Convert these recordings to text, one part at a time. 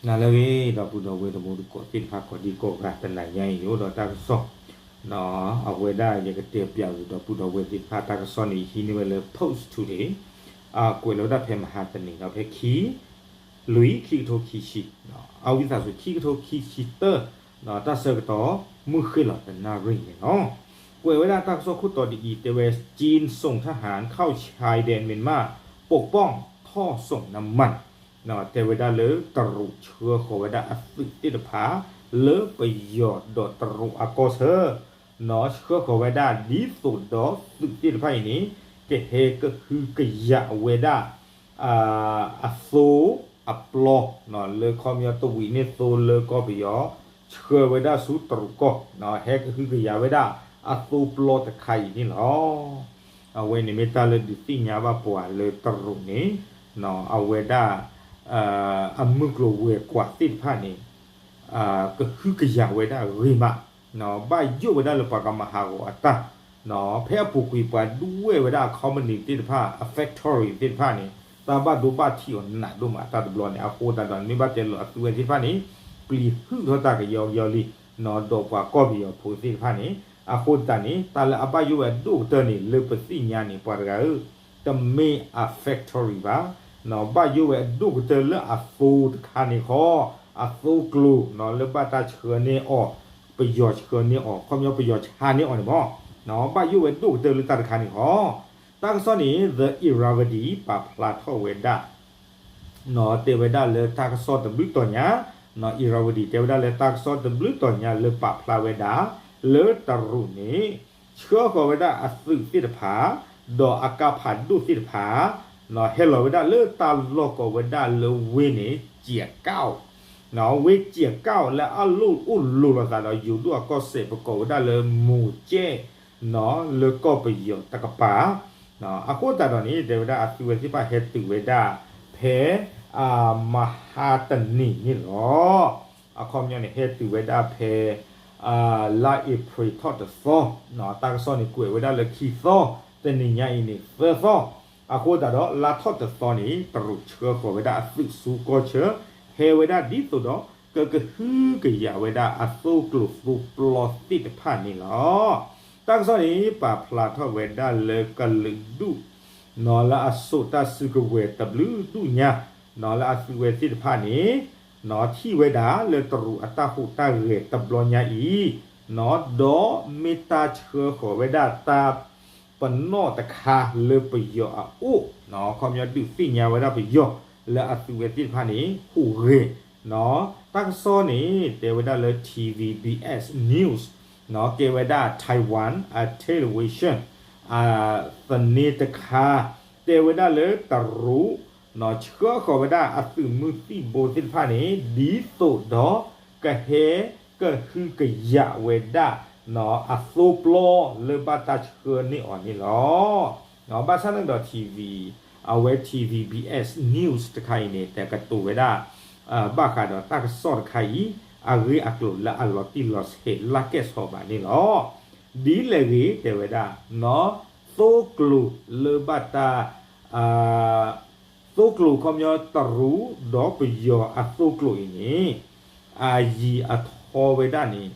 နၤလၢအဂ့ၤ ဒီပုၢ်ဒီဝဲၢ်တံၤသကိးသ့ၣ်တဖၣ် ကိးဒံကိးဂၤ တနၤညါအံၤ ယအိၣ်ဒီးတၢ်ကစီၣ် အဝဲဒၣ်ယကတဲပၠးဝံၤ ဒီပုၢ်ဒီဝဲၢ်သ့ၣ်တဖၣ် တၢ်ကစီၣ်န့ၣ် ယဟံးန့ၢ်ဝဲလၢ Post Today ကွဲးလီၤဝဲဒၣ်ဖဲမဟါတနံၤဒီး ဖဲခံ လွံၢ် ခံကထိခံဆံ အဝံသးစူၤ ခံကထိခံဆံတၢ တၢ်ဆၢကတီၢ် မုၢ်ဃ့ၢ်လီၤတနၣ်ရံၣ်န့ၣ်လီၤ. ကွဲးဝဲဒၣ်တၢ်ကစီၣ်ခိၣ်တီဒ်အံၤ တဲဝဲ จีนส่งทหารเข้าชายแดนเมียนมา ปกป้องท่อส่งน้ำมัน တဲဝဲဒၣ်လၢတရူးဆှၢဃီၤဝဲဒၣ်အသုးသ့ၣ်တဖၣ် လၢပယီၤဒီးတရူးအကီၢ်ဆၢ ဆှၢဃီၤဝဲဒၣ်ဒ်သိးဒီးသုးသ့ၣ်တဖၣ်အံၤန့ၣ် ကဟဲကဟုကယာ်ဝဲဒၣ် အသိအပျီ လၢခီပညီတဝံၤန့ၢ်သိလၢကီၢ်ပယီၤ ဆှၢဝဲဒၣ်ဆူတရူးကီၢ် ဟဲကဟုကယာ်ဝဲဒၣ်အသိပျီတခါအံၤန့ၣ်လီၤ. အဝဲန့ၣ်မ့ၢ်တၢ်လၢဒုးသ့ၣ်ညါဘၣ်ပှၤလၢတရူးန့ၣ် အဝဲဒၣ် အမုၢ်ကျိၤဝဲၤကွာ်သ့ၣ်တဖၣ်န့ၣ် ကဟုကယာ်ဝဲဒၣ်ဂ့ၤမး ဘၣ်ယိၣ်ဝဲဒၣ်လၢပှၤကမၤဟးဂီၤအတၢ် ဖဲအပူၤကွံာ်ပှၤဒွဲၣ်ဝဲဒၣ်အ company သ့ၣ်တဖၣ် အ factory သ့ၣ်တဖၣ်န့ၣ် တၢ်ဘၣ်ဒိဘၣ်ထံးအီၤနးဒိၣ်မးတၢ်တဘျီန့ၣ် အဃိသတးဒီး မ့ၢ်ဘၣ်တဲလီၤအသုဝဲသ့ၣ်တဖၣ်န့ၣ် ပျံၤဟုၣ်ထီၣ်တၢ်ကယီကယီလံ ဒီးပှၤကီၢ်ပယီၤဖိသ့ၣ်တဖၣ်န့ၣ် အဃိသတးန့ၣ် တၢ်လၢအဘၣ်ယိၣ်ဝဲအဒိၣ်ကတၢၢ်န့ၣ် လၢပသ့ၣ်ညါန့ၣ် ပှၤတဂၤဧၢ တမ့ၢ်အ factory ဘၣ် ဘၣ်ယိၣ်ဝဲအဒိၣ်ကတၢၢ်လၢအသိတခါန့ၣ်ဃီ အသိကျိၤ လၢဘၣ်တၢ်ဆှၢန့ၢ်အီၤ ပယီၤဆှၢန့ၢ်အီၤ ခီပညီပယီၤဆါန့ၢ်အီၤန့ၣ်မး ဘၣ်ယိၣ်ဝဲဒိၣ်ကတၢၢ်လၢတၢ်တခါန့ၣ်ဃီ တၢ်ကစီၣ်န့ၣ် The Irrawaddy ပာ်ဖျါထီၣ်ဝဲဒၣ် တဲဝဲဒၣ်လၢတၢ်ကစီၣ်တဘျုးတီၤညါ Irrawaddy တဲဝဲဒၣ်လၢတၢ်ကစီၣ်တဘျုးတီၤညါလၢပာ်ဖျါဝဲဒၣ် လၢတရူးန့ၣ် ဆှၢဃီၤဝဲဒၣ်အသုးသ့ၣ်တဖၣ် ဒီးအကါဖးဒိၣ်သ့ၣ်တဖၣ် ဟဲလီၤဝဲဒၣ်လၢတၢ်လီၢ်ကိးဝဲဒၣ်လၢဝ့ၢ်န့ၣ် ကၠဲးကၣ် ဝ့ၢ်ကၠဲးကၣ်လၢအလိၣ်အိၣ်လိၤလိာ်သးဒီးယိၤဒိၣ်အကီၢ်စဲၣ် ပကိးဝဲဒၣ်လၢ မိၤကၠဲၣ် လၢကီၢ်ပယီၤတကပၤ အဃိသတးဒီးန့ၣ် တဲဝဲဒၣ်အသုးဝဲသ့ၣ်တဖၣ်ဟဲတုၤဝဲဒၣ်ဖဲ မဟါတနံၤန့ၣ်လီၤ. အခီပညီန့ၣ် ဟဲတုၤဝဲဒၣ်ဖဲ လါအ့ဖြ့ၣ်ထီၣ်တသီ တၢ်ကစီၣ်န့ၣ်ကွဲးဝဲဒၣ်လၢခံသီ တနံၤညါအံၤန့ၣ် သၢသီ အဃိသတးဒီး လါထီၣ်တသီန့ၣ် တရူးဆှၢဃီၤဝဲဒၣ်အသုးဆူကီၢ်ဆၢ ဟဲဝဲဒၣ်ဒ်သိးဒီး ကကဟုကယာ်ဝဲဒၣ်အသိကျိၤသိပျီသ့ၣ်တဖၣ်န့ၣ်လီၤ. တၢ်ကစီၣ်န့ၣ် ပာ်ဖျါထီၣ်ဝဲဒၣ်လၢကလုာ်ဒူၣ် လၢအစိာ်တၢ်စုကဝဲၤတဘျုးဒူၣ်ညါ လၢအသုးဝဲသ့ၣ်တဖၣ်န့ၣ် ထံၣ်ဝဲဒၣ်လၢတရူးအတၢ်ဟူးတၢ်ဂဲၤတဘျီညါအံၤ ဒီးမ့ၢ်တၢ်ဆှၢဃီၤဝဲဒၣ်တၢ်ပနီၣ်တခါလၢပယီၤအအိၣ် ခီပညီဒုးသ့ၣ်ညါဝဲဒၣ်ပယီၤ လၢအသုးဝဲသ့ၣ်တဖၣ်န့ၣ် ဟူးဂဲၤ တၢ်ကစီၣ်န့ၣ် တဲဝဲဒၣ်လၢ T V B S News ကဲဝဲဒၣ် Taiwan အ television သန့တခါ တဲဝဲဒၣ်လၢတရူး ဆှၢဃီၤဝဲဒၣ်အသုးမုၢ်သံၣ်ဘိသ့ၣ်တဖၣ်န့ၣ် ဒ်သိးဒီးကဟဲကဟုကယာ်ဝဲဒၣ် အသိပျီလၢဘၣ်တၢ်ဆှၢန့ၢ်အီၤန့ၣ်လီၤ. ဘၣ်ဆၣ်န့ၣ်ဒီး T V အဝဲ T V B S News တခါအံၤန့ၣ် တကတိၤဝဲဒၣ် ဘၣ်ဃးဒီးတၢ်ကစီၣ်တခါအံၤ အဂ့ၢ်အကျိၤလၢအလီၤတံၢ်လီၤဆဲးလၢကဲၣ်ဆိးဘၣ်န့ၣ်လီၤ. ဒ်လဲၣ်ဂ့ၤတဲဝဲဒၣ် သိကျိၤလၢဘၣ်တၢ် သိကျိၤခီပညီတရူးဒီးပယီၤအသိကျိၤအံၤန့ၣ် အယံာ်အထီဝဲဒၣ်န့ၣ်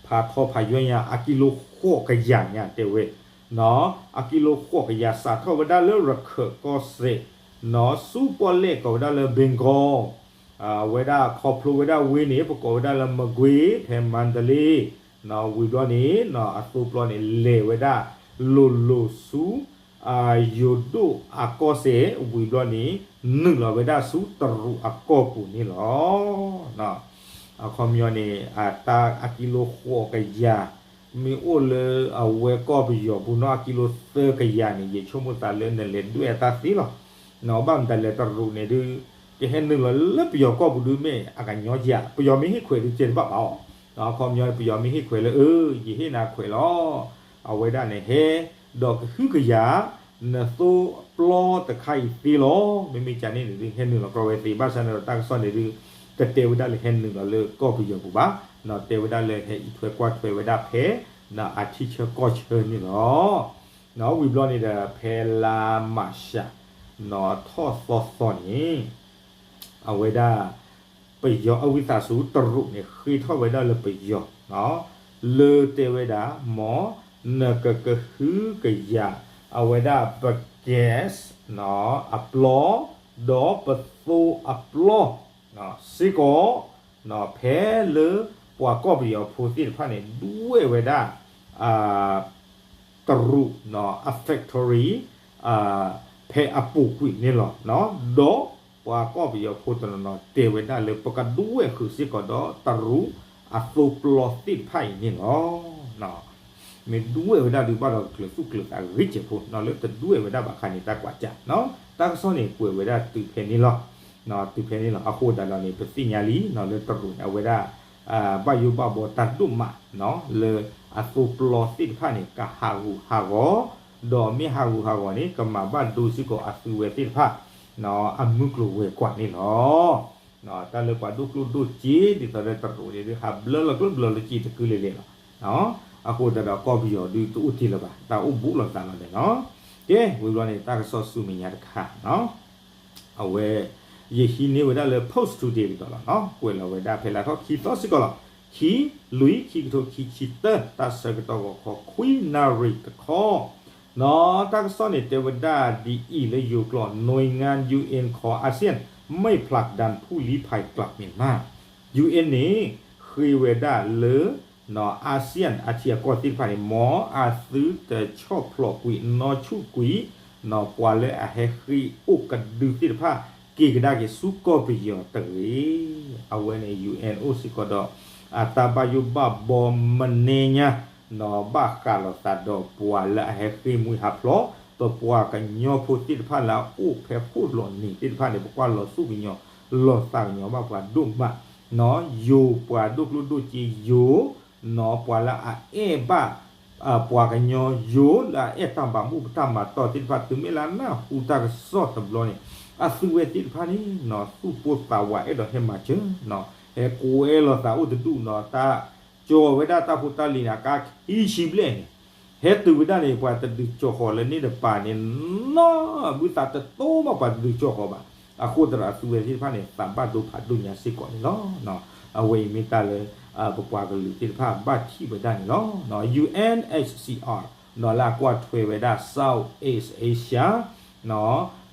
ဖးထီဖးယွဲညါ အကံလိဃိးကယၤညါတဲဝဲ အကံလိဃိးကယၤ စးထီၣ်ဝဲဒၣ်လၢရခၢးကီၢ်စဲၣ် ဆူပီၣ်လဲၣ်ကိးဝဲဒၣ်လၢ Bengal ဝဲဒၣ်ခီဖျိဝဲဒၣ်ဝ့ၢ်န့ၣ် ပကိးဝဲဒၣ်လၢ မကွ့ၤ ဖဲမါတလ့ ဝံၤဘျီန့ၣ် အသိပျီန့ၣ် လဲၤဝဲဒၣ်လိၤလိၤဆူ ယိၤဒိၣ်အကီၢ်စဲၣ် ဝံၤဘျီန့ၣ် နုာ်လီၤဝဲဒၣ်ဆူတရူးအကီၢ်ပူၤန့ၣ်လီၤ. အခီပညီန့ၣ် အတၢ်အကံလိဃိးကယၤ မ့ၢ်အိၣ်လၢအဝဲကီၢ်ပယီၤပူၤနီၢ် အကံလိသၢကယၤန့ၣ် ယဆိကမိၣ်သးလၢနလဲၤဒွဲၣ်အတၢ်သ့လီၤ. ဘၣ်မတၤလဲၣ်တရူးန့ၣ်ဒုး ကဟဲနုာ်လီၤလၢပယီၤကီၢ်ပူၤဒုးမ့ၢ်အကညီကဲး ပယီၤမ့ၢ်ဟ့ၣ်ခွဲးဒုးကဲတဘၣ်ဘၣ်အီၤ အခီပညီန့ၣ် ပယီၤမ့ၢ်ဟ့ၣ်ခွဲးလၢ အၢ ယဟ့ၣ်နၤခွဲးလီၤ. အဝဲဒၣ်န့ၣ်ဟဲ ဒီးကဟုကယာ် နသိပျီတခါအံၤသ့လီၤ. မ့မ့ၢ်ကန့ၣ်န့ၣ်ဒုး ဟဲနုာ်လီၤကြီဝဲသ့ ဘၣ်ဆၣ်န့ၣ်ဒီးတၢ်ကစီၣ်န့ၣ်ဒုး တတဲဝဲဒၣ်လၢဟဲနုာ်လီၤလၢကီၢ်ပယီၤပူၤဘၣ်, တဲဝဲဒၣ်လၢဟဲအံးထွဲကွၢ်ထွဲဝဲဒၣ်ဖဲ အထံဆၢကီၢ်ဆၢန့ၣ်လီၤ. ဝံၤဘျီန့ၣ်ဒီး ဖဲလါမၢ်ၡး ထီၣ်သီသီန့ၣ် အဝဲဒၣ် ပယီၤအဝံသးစူၤ တရူးန့ၣ် ဃ့ထီၣ်ဝဲဒၣ်လၢပယီၤ လၢတဲဝဲဒၣ် မ်နကကဟုကယာ် အဝဲဒၣ် ပကဲး အပျီ ဒီးပသိအပျီ စ့ၢ်ကီး ဖဲလၢပှၤကီၢ်ပယီၤဖိသ့ၣ်တဖၣ်န့ၣ် ဒွဲၣ်ဝဲဒၣ် တရူး အ factory ဖဲအပူၤကွံာ်န့ၣ်လီၤ. ဒီးပှၤကီၢ်ပယီၤဖိတနီၤနီၤ တဲဝဲဒၣ်လၢ ပကဒွဲၣ်ဃုာ်စ့ၢ်ကီးဒီးတရူးအသိပျီသ့ၣ်တဖၣ်အံၤန့ၣ်လီၤ. မ့ၢ်ဒွဲၣ်ဝဲဒၣ်ဒုးဘၣ်ဒီးကျၢၤသူၣ်ကျၢၤသးဂ့ၤစဲးဖိ လၢတဒွဲၣ်ဝဲဒၣ်ဘၣ်ခါန့ၣ် တၢ်ကွၢ်ကၢ် တၢ်ကစီၣ်န့ၣ် ကွဲးဝဲဒၣ်တုၤဖဲန့ၣ်လီၤ. တုၤဖဲန့ၣ်လီၤ. အဃိသတးဒီးန့ၣ် ပသ့ၣ်ညါလံ လၢတရူးန့ၣ် အဝဲဒၣ် ဘၣ်ယိၣ်ဘၣ်ဘှီတၢ်ဒိၣ်မး လၢအသိပျီသ့ၣ်တဖၣ်န့ၣ် ကဟးဂူာ်ဟးဂီၤ, ဒီးမ့ၢ်ဟးဂူာ်ဟးဂီၤန့ၣ် ကမၤဘၣ်ဒိစ့ၢ်ကီးအသုဝဲသ့ၣ်တဖၣ် အမုၢ်ကျိၤဝဲၤကွာ်န့ၣ်လီၤ. တၢ်လၢပှၤဒိၣ်ကျိၣ်ဒိၣ်စ့ ဒ်သိးဒီးတရူးန့ၣ် ဒုးဟးဘျၢလီၤကျိၣ်ဘျၢလီၤစ့တကုလ့ၤလ့ၤလီၤ. အဃိသတးဒီးကီၢ်ပယီၤဒုးတအိၣ်တ့ၢ်လၢၤဘၣ်, တၢ်အိၣ်ဘူးလိာ်သးလီၤန့ၣ်လီၤ. ကဲ ဝံၤဘျီန့ၣ် တၢ်ကစီၣ်ဆူမဲာ်ညါတခါ အဝဲ ယဟံးန့ၢ်ဝဲဒၣ်လၢ Post Today ကဒီးလီၤ. ကွဲးလီၤဝဲဒၣ်ဖဲလါထီၣ်ခံသီစ့ၢ်ကီးလီၤ. ခံ လွံၢ် ခံကထိခံဆံတၢ တၢ်ဆၢကတီၢ်ဂီၤခီ ခွံနၣ်ရံၣ်တခီ တၢ်ကစီၣ်န့ၣ် တဲဝဲဒၣ်ဒ်အံၤလၢယိၤကျိာ် หน่วยงาน UN ขออาเซียน ไม่ผลักดันผู้ลี้ภัยกลับเมียนมา UN န့ၣ် ဃ့ဝဲဒၣ်လၢ อาเซียน အထံအကီၢ်သ့ၣ်တဖၣ်န့ၣ် မ်အသုတဆီၣ်ဖျိးကွံာ် နီၣ်ဆူၣ်ကွံာ် ပှၤလၢအဟဲဃ့အိၣ်ကဒုသ့ၣ်တဖၣ် က့ၤကဒါက့ၤဆူကီၢ်ပယီၤတဂ့ၤ. အဝဲန့ၣ် UN အိၣ်စ့ၢ်ကီးဒီး အတၢ်ဘၣ်ယိၣ်ဘၣ်ဘှီမနဲညါ ဘၣ်ဃးလိာ်သးဒီးပှၤလၢအဟဲဃ့ၢ်မှံဟးဖျိး ပပှၤကညီဖိသ့ၣ်တဖၣ်လၢအအိၣ်ဖဲခိၣ်လီၤနံၤသ့ၣ်တဖၣ်န့ၣ် ပကွၢ်လီၤဆူၣ်ကညီၤလီၤသးကညီၤဘၣ်ပှၤဒိၣ်မး ယိၤပှၤဒိၣ်ကျိၣ်ဒိၣ်စ့ယိၤ ပှၤလၢအအဲၣ်ဘၣ် ပှၤကညီယိၤလၢအအဲၣ်တၢ်မၤဘူၣ်တၢ်မၤတီၢ်သ့ၣ်တဖၣ် တုၤမ့ၢ်လၢနၢ်ဟူတၢ်ကစီၣ်တဘျီန့ၣ် အသုဝဲသ့ၣ်တဖၣ်န့ၣ် သူၣ်ပိၢ်သးဝးအဲၣ်ဒိးဟဲမၤစၢၤ ဟဲကွဲလီၤသးအိၣ်တဒူၣ်နီၤ တၢ်ကၠီၤဝဲဒၣ်တၢ်ဖိတၢ်လံၤန့ၣ် အကါခံဆံဘျဲၣ်န့ၣ် ဟဲတုၤဝဲဒၣ်န့ၣ် ပှၤတဒုးကၠီၤဃီၤလၢန့ၣ်တပၤန့ၣ် နီၢ်ဘုသးတတိၢ်ဘၣ်ပှၤတဒုးကၠီၤဃီၤဘၣ်. အဃိသတးဒီးအသုဝဲသ့ၣ်တဖၣ်န့ၣ် သးဘၣ်ဒိဖးဒိၣ်ညါစ့ၢ်ကီးန့ၣ်လီၤ. အဝဲအံၤမ့ၢ်တၢ်လၢ ပပှၤကလုာ်သ့ၣ်တဖၣ်ဘၣ်ထံၣ်ဝဲဒၣ်န့ၣ်လီၤ. UNHCR နီၤလၢအကွၢ်ထွဲဝဲဒၣ် Southeast Asia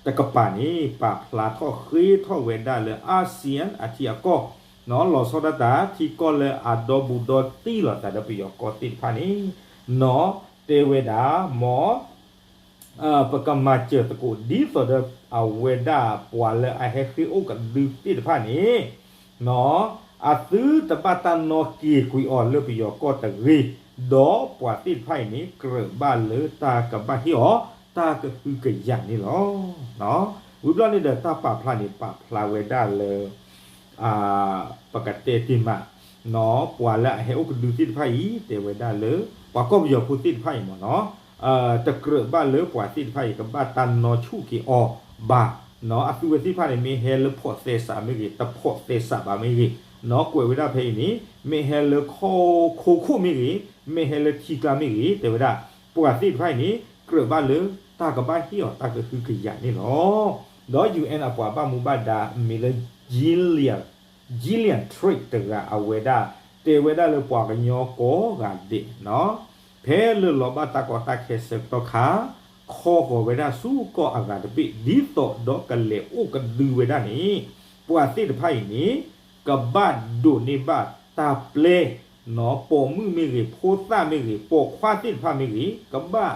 တကပၤန့ၣ် ပာ်ဖျါထီၣ်ဃ့ထီၣ်ဝဲဒၣ်လၢ ASEAN အထံအကီၢ် လီၤဆီဒၣ်တၢ် ထံကီၢ်လၢအဒီဘူးဒီတံၢ်လိာ်သးဒီးပယီၤကီၢ်သ့ၣ်တဖၣ်န့ၣ် နီၤ တဲဝဲဒၣ် မ် ပကမၤစၢၤသကိး ဒ်သိးဒီးအဝဲဒၣ်ပှၤလၢအဟဲဃ့ၢ်အိၣ်ကဒုသ့ၣ်တဖၣ်န့ၣ် နီၤ အသုတဘၣ်တၢ်နီၣ်က့ၤကွံာ်အီၤလၢပယီၤကီၢ်တဂ့ၤ, ဒီးပှၤသ့ၣ်တဖၣ်အံၤန့ၣ် ကြၢးဘၣ်လၢတၢ်ကဘၣ်ဟ့ၣ်အီၤ တၢ်ကဟုကယာ်န့ၣ်လီၤ. ဝံၤဘျီန့ၣ်ဒီးတၢ်ပာ်ဖျါန့ၣ် ပာ်ဖျါဝဲဒၣ်လၢ ပကတဲတ့ၢ်မး နီၤ ပှၤလၢအဟဲအိၣ်ကဒုသ့ၣ်တဖၣ်အံၤ တဲဝဲဒၣ်လၢ ပှၤကီၢ်ပယီၤဖိသ့ၣ်တဖၣ်အံၤမ့ၢ်နီၤ တကြၢးဘၣ်လၢပှၤသ့ၣ်တဖၣ်အံၤ ကဘၣ်တၢ်နီၣ်ဆူၣ်က့ၤအီၤဘၣ်, နီၤ အသုဝဲသ့ၣ်တဖၣ်န့ၣ် မ့ၢ်ဟဲလၢဖီၣ်သဲစးမ့ၢ်ဂ့ၤ တဖီၣ်သဲစးဘၣ်မ့ၢ်ဂ့ၤ, နီၤ ကွဲးဝဲဒၣ်ဖဲအံၤန့ၣ် မ့ၢ်ဟဲလၢခီခိၣ်ခိၣ်မ့ၢ်ဂ့ၤ မ့ၢ်ဟဲလၢထံကျါမ့ၢ်ဂ့ၤ တဲဝဲဒၣ် ပှၤသ့ၣ်တဖၣ်အံၤန့ၣ် ကြၢးဘၣ်လၢတၢ်ကဘၣ်ဟ့ၣ်အီၤတၢ်ကဟုကယာ်န့ၣ်လီၤ. ဒီး UN အပှၤဘၣ်မူဘၣ်ဒါမ့ၢ်လၢ Gillian Gillian Triggs တဂၤအဝဲဒၣ် တဲဝဲဒၣ်လၢပှၤကညီကိးဂၤဒဲးနီၤ ဖဲလၢလီၤဘၣ်တၢ်ကီတၢ်ခဲဆၢကတီၢ်ခါ ခီဃီၤဝဲဒၣ်ဆူကီၢ်အဂၤတဘ့ၣ် ဒ်သိးဒီးကလဲၤအိၣ်ကဒုဝဲဒၣ်န့ၣ် ပှၤသ့ၣ်တဖၣ်အံၤန့ၣ် ကဘၣ်ဒိးန့ၢ်ဘၣ်တၢ်ပျဲ နီၤ ပိာ်မုၣ်မ့ၢ်ဂ့ၤ ဖိသၣ်မ့ၢ်ဂ့ၤ ပိာ်ခွါသ့ၣ်တဖၣ်မ့ၢ်ဂ့ၤ ကဘၣ်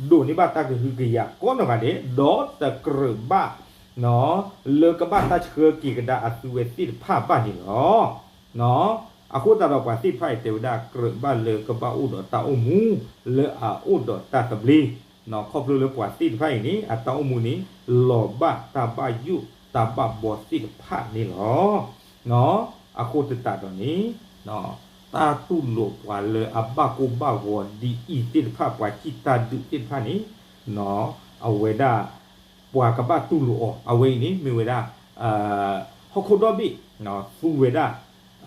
ဒိးန့ၢ်ဘၣ်တၢ်ကဟုကယာ်ကိးနီၢ်ဂၤဒဲး ဒီးတကြၢးဘၣ် နီၤ လၢကဘၣ်တၢ်ဆှၢက့ၤကဒါအသုဝဲသ့ၣ်တဖၣ်ဘၣ်န့ၣ်လီၤ. နီၤ အဃိသတးဒီးပှၤသ့ၣ်တဖၣ်အံၤတဲဝဲဒၣ် ကြၢးဘၣ်လၢကဘၣ်အိၣ်ဒီးတၢ်အိၣ်မူ လၢအအိၣ်ဒီးတၢ်သဘျ့ နီၤ ခီဖျိလၢပှၤသ့ၣ်တဖၣ်အံၤန့ၣ် အတၢ်အိၣ်မူန့ၣ် လီၤဘၣ်တၢ်ဘၣ်ယိၣ်တၢ်ဘၣ်ဘှီသ့ၣ်တဖၣ်န့ၣ်လီၤ. နီၤ အဃိသတးဒီးန့ၣ် တၢ်တူၢ်လိာ်ပှၤလၢအဘၣ်ကိၢ်ဘၣ်ဂီၤဒ်အံၤသ့ၣ်တဖၣ် ပှၤစံၣ်တၢ်ဒုးသ့ၣ်တဖၣ်န့ၣ် နီၤ အဝဲဒၣ် ပှၤကဘၣ်တူၢ်လိာ်အီၤ အဝဲအံၤန့ၣ် မ့ၢ်ဝဲဒၣ် ဟီၣ်ခိၣ်ဒီဘ့ၣ် သူဝဲဒၣ်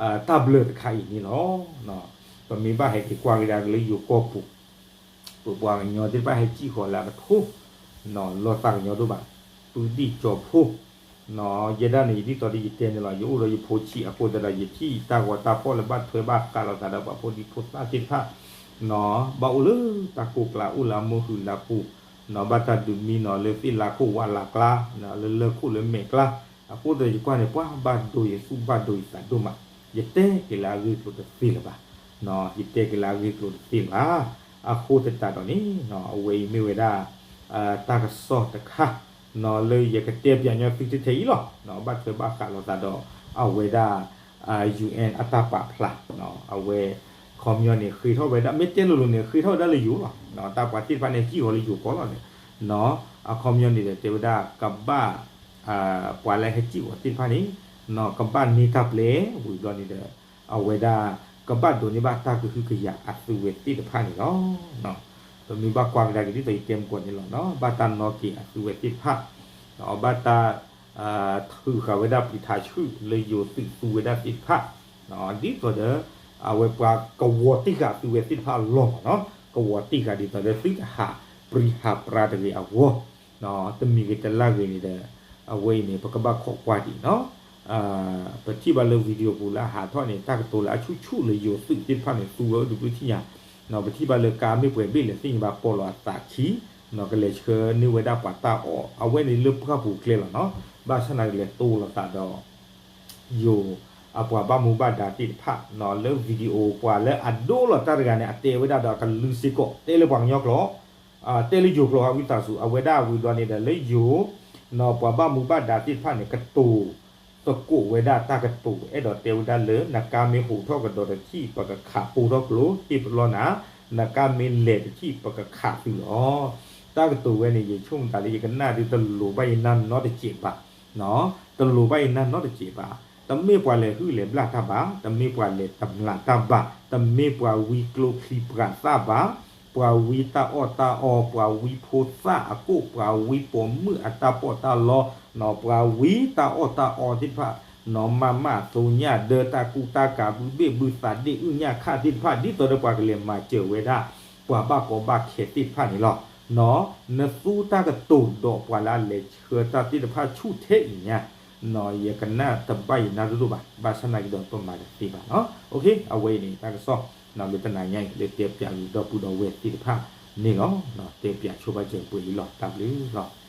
တၢ်ဘျၢတခါအံၤန့ၣ်လီၤ. ပမ့ၢ်ဘၣ်ဟဲက့ၤကွၢ်ကဒါက့ၤလၢယိၤကီၢ်ပူၤ ပပှၤကညီသ့ၣ်တဖၣ်ဟဲစံၣ်ဃီၤလၢအကထိ လီၤသးကညီၤဒိၣ်ဘၣ် ပုဒံၣ်ကၠီၤဖိ ယဲဒၣ်န့ၣ် ယဒ်သိးဒီးယတဲန့ၣ်လီၤ, ယအိၣ်ဒီးယဖိဆံးအဃိသတးဒီး ယထံၣ်တၢ်ဂီၤတၢ်ဖီၣ်လၢဘၣ်ထွဲဘၣ်ဃးလိာ်သးဒီးပှၤဖိဒံဖိသၣ်သ့ၣ်တဖၣ် ဘၣ်အိၣ်လၢတၢ်ကိးကျါ အိၣ်လၢအမိၢ်ဟုၣ်လါပူၤ, ဘၣ်တၢ်ဒုးမံနီၤလၢသ့ၣ်လါခိၣ်ဝးလးကျါ, လၢလၢၢ်ခိၣ်လၢမဲာ်ကျါ, အဃိသတးယကွၢ်န့ၣ် ပှၤဘၣ်ဒိယသူၣ်ဘၣ်ဒိယသးဒိၣ်မး, ယတဲက့ၤလၢအဂ့ၢ်ကျိၤတသ့လၢၤဘၣ်, ယတဲက့ၤလၢအဂ့ၢ်ကျိၤတသ့လၢၤဘၣ်, အဃိသတးဒီးန့ၣ် အဝဲအံၤမ့ၢ်ဝဲဒၣ် တၢ်ကစီၣ်တခါ လၢယကတဲပၠးညီသုထဲထဲအံၤလီၤ, ဘၣ်ထွဲဘၣ်ဃးလိာ်သးဒီး အဝဲဒၣ် UN အတၢ်ပာ်ဖျါ, အဝဲ ခီပညီန့ၣ် ဃ့ထီၣ်ဝဲဒၣ် မ့ၢ်တဲလိၤလိၤန့ၣ် ဃ့ထီၣ်ဝဲဒၣ်လၢယိၤလီၤ, တၢ်ပှၤသ့ၣ်တဖၣ်န့ၣ် ဟံၣ်ဂီၤလၢယိၤကီၢ်လီၤန့ၣ်, အခီပညီန့ၣ်ဒီး တဲဝဲဒၣ်ကဘၣ် ပှၤလၢဟဲစံၣ်ဂီၤသ့ၣ်တဖၣ်န့ၣ် ကဘၣ်န့ၢ်တၢ်ပျဲ ဝံၤဘျီန့ၣ်ဒီး အဝဲဒၣ် ကဘၣ်ဒိးန့ၢ်ဘၣ်တၢ်ကဟုကယာ်အသုဝဲသ့ၣ်တဖၣ်န့ၣ်လီၤ. ပမ့ၢ်ဘၣ်ကွၢ်ကဒါက့ၤဒ်သိးယတဲမုၢ်ကီၢ်န့ၣ်လီၤ, ဘၣ်တၢ်နီၣ်က့ၤအသုဝဲသ့ၣ်တဖၣ်, ဘၣ်တၢ် ထုးဃာ်ဝဲဒၣ်ပျံၤထးဆှုၣ်လၢယိၤသုးသူဝဲဒၣ်သ့ၣ်တဖၣ်, ဒ်သိးဒီး အဝဲပှၤကဝီၤတ့ၢ်ဃာ်သုဝဲသ့ၣ်တဖၣ်အလီၢ်မးနီၤ, ကဝီၤတ့ၢ်ဃာ်ဒ်သိးဒီးသုတဟးပြံဟးပြါတဂ့ၤအဂီၢ်, တမံၤဂ့ၤတလၢ်ဂ့ၤန့ၣ်ဒီး အဝဲအံၤန့ၣ် ပကဘၣ်ခိးကွၢ်ဒံးနီၤ, ပထံၣ်ဘၣ်လၢ video ပူၤလၢအဟးထီၣ်န့ၣ် တၢ်ကတိၤလၢအဆူၣ်ဆူၣ်လၢယိၤသုးသ့ၣ်တဖၣ်န့ၣ် သူဝဲအိၣ်တဘျုးထံၣ်ညါ, ပထံၣ်ဘၣ်လၢကါမ့ၢ်ပှဲၤဘ့ၣ်လဲၣ်သ့ၣ်ညါဘၣ် ပိာ်လီၤအသးခံ, ကလဲၤဆှၢန့ၢ်ဝဲဒၣ်ပှၤတၢ်အီၣ် အဝဲန့ၣ်လၢပှၢ်ပူၤကျဲလီၤနီၤ, ဘၣ်ဆၣ်သနာ်က့လဲၤတိလိာ်သးဒီး ယိၤ အပှၤဘၣ်မူဘၣ်ဒါသ့ၣ်တဖၣ်နီၤ, လၢ video ပှၤလၢအဒိလီၤတၢ်တဂၤန့ၣ် အတဲဝဲဒၣ်ဒီးအကလုၢ်စ့ၢ်ကီး တဲလၢပှၤကညီကျိာ်, တဲလၢယိၤကျိာ် ဝံသးစူၤ အဝဲဒၣ်ဝံၤဘျီန့ၣ်ဒီးလၢယိၤ နီၤ ပှၤဘၣ်မူဘၣ်ဒါသ့ၣ်တဖၣ်န့ၣ် ကတိၤသကိးဝဲဒၣ်တၢ်ကတိၤ အဲၣ်ဒိးတဲဝဲဒၣ်လၢ နကါမ့ၢ်ဟိးထီၣ်ကဒီးတထံၣ် ပကခးပိၢ်ထီၣ်ကျိ ဟ့ၣ်ပလီၢ်နၤ, နကါမ့ၢ်လဲၤတထံၣ် ပကခးသုလီၤ. တၢ်ကတိၤဝဲန့ၣ် ယဆိကမိၣ်သးလၢယကနၣ်ဒုးတလိၤဘၣ်ယနၢ်နီတစဲးဘၣ် တလိၤဘၣ်ယနၢ်နီတစဲးဘၣ်. တမ့ၢ်ပှၤလဲၤဟုၣ်လဲၤဘျၣ်တၢ်ဘၣ်, တမ့ၢ်ပှၤလဲၤတမျးတၢ်ဘၣ်, တမ့ၢ်ပှၤဝံကျိချံပှၤသၣ်ဘၣ်, ပှၤဝံတၢ်အီၣ်တၢ်အီ, ပှၤဝံဖိသၣ်အကိၣ်, ပှၤဝံပိာ်မုၣ်အတၢ်ပီးတၢ်လီ, ပှၤဝံတၢ်အီၣ်တၢ်အီသ့ၣ်တဖၣ်, နီၤ မၤမၢ်အသိညၣ်ဒၢတၢ်ကူတၢ်ကၤ ဘုဘ့ၣ်ဘုသးဒ့ၣ်အုၣ်ညၣ်ခၣ်သ့ၣ်တဖၣ် ဒ်သိးဒီးပှၤကလဲၤမၤစၢၤဝဲဒၣ် ပှၤဘၣ်ကီဘၣ်ခဲသ့ၣ်တဖၣ်န့ၣ်လီၤ. နီၤ နသူတၢ်ကတိၤဒီးပှၤလၢအလဲၤဆှၢတၢ်သ့ၣ်တဖၣ်ဆူၣ်ထဲအံၤညါ, နီၤ ယကနၣ်တဘၣ်ယနၢ်ဒိၣ်ဒိၣ်ဘၣ်, ဘၣ်ဆၣ်သနာ်က့ဒီးပမၤတသ့ဘၣ်နီၤ. အဝဲအံၤန့ၣ် တၢ်ကစီၣ် လၢတနၤညါအံၤ လၢတဲပၠးဂုာ်ဒီပုၢ်ဒီဝဲၢ်သ့ၣ်တဖၣ်န့ၣ်လီၤ. တဲပၠးဆိပာ်စၢၤပှဲၤအံၤလီၤ. တၢ်ဘျုးလီၤ.